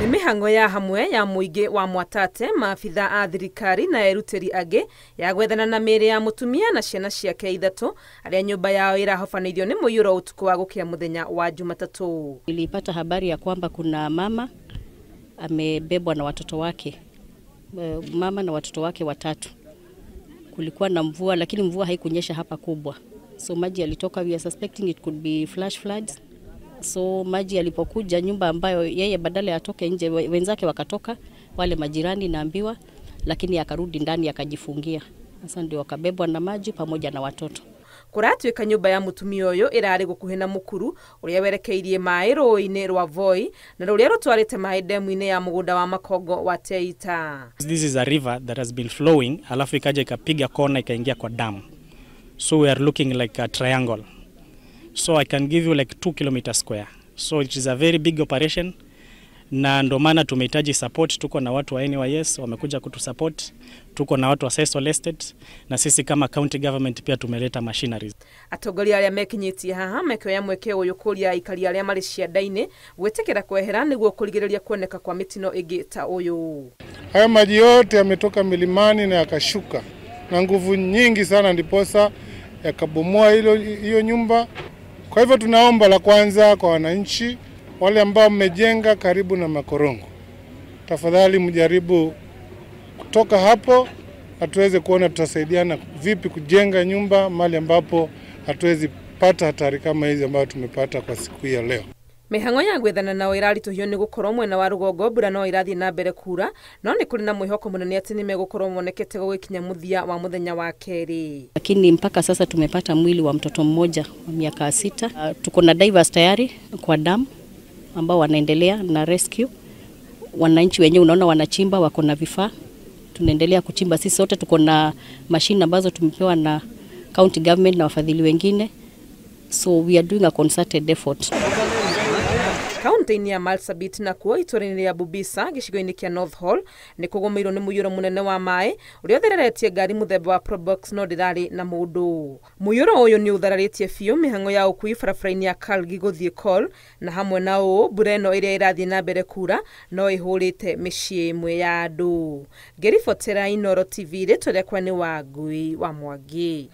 Nĩ mĩhang'o ya hamwe ya mũingĩ wa Mwatate, maabitha a thirikari na erutĩri angĩ ya gwethana na mĩĩrĩ ya mũtumia na ciana ciake ithatũ arĩa nyũmba yao ĩrahobanĩirio nĩ mũiyũro ũtukũ wa gũkĩa mũthenya wa Jumatatũ. Nilipata habari ya kwamba kuna mama amebebwa na watoto wake, mama na watoto wake watatu. Kulikuwa na mvua, lakini mvua haikunyesha hapa kubwa, so maji yalitoka. We are suspecting it could be flash floods. So maji yalipokuja nyumba ambayo yeye badala atoke nje, wenzake wakatoka, wale majirani naambiwa, lakini akarudi ndani akajifungia. Sasa ndio wakabebwa na maji pamoja na watoto. Kũratuĩka nyũmba ya mũtumia ũyũ ĩrarĩ gũkuhĩ na mũkuru ũrĩa werekeirie maĩ rũĩ-inĩ rwa Voi na rũrĩa rũtwarĩte maĩ demu-inĩ ya mũgũnda wa Makongo wa Teita. This is a river that has been flowing, alafu ikaja ikapiga kona ikaingia kwa dam. So we are looking like a triangle. So I can give you like 2 kilometers square. So it is a very big operation. Na ndo maana tumehitaji support. Tuko na watu wa NYS wamekuja kutusupport, tuko na watu wa Sisal Estate, na sisi kama county government pia tumeleta machineries. Atongoria arĩa mekinyĩtie haha mekĩoya mweke ũyũ kũria aikari arĩa marĩ cianda-inĩ gwĩtĩkĩra kwehera nĩguo kũrigĩrĩria kuoneka kwa mĩtino ĩngĩ ta ũyũ. Haya maji yote yametoka milimani na yakashuka na nguvu nyingi sana, ndiposa yakabomoa hiyo nyumba. Kwa hivyo tunaomba la kwanza kwa wananchi wale ambao mmejenga karibu na makorongo, tafadhali mjaribu kutoka hapo na tuweze kuona tutasaidiana vipi kujenga nyumba mahali ambapo hatuwezi pata hatari kama hizi ambazo tumepata kwa siku hii ya leo. Mĩhang'o ya gwethana nao ĩraritũhio nĩ gũkorwo mwena wa rũgongo mbura no ĩrathiĩ na mbere kura, no nĩ kũrĩ na mwĩhoko mũnene atĩ nĩ megũkorwo monekete gũgĩkinya mũthia wa mũthenya wa kerĩ. Lakini mpaka sasa tumepata mwili wa mtoto mmoja wa miaka 6. Tuko na divers tayari kwa dam ambao wanaendelea na rescue. Wananchi wenyewe unaona wanachimba, wako na vifaa. Tunaendelea kuchimba sisi sote, tuko na mashine ambazo tumepewa na county government na wafadhili wengine. So we are doing a concerted effort. Kaunti-inĩ ya Marsabit nakuo itũũra-inĩ rĩa Bubisa gĩcigo-inĩ kĩa North Hall nĩ kũgũmĩirwo nĩ mũiyũro mũnene wa maĩ ũrĩa ũthereretie ngari mũthemba wa Probox no ndĩrarĩ na mũndũ. Mũiyũro ũyũ nĩ ũthararĩtie biũ mĩhang'o ya ũkui barabara-inĩ ya Kalgi gũthiĩ Kol, na hamwe na ũũ mbura ĩno ĩrĩa ĩrathiĩ na mbere kura no ĩhũrĩte mĩciĩ ĩmwe ya andũ. Ngĩribotera Inooro TV, rĩtwa rĩakwa nĩ Wangui wa Mwangi.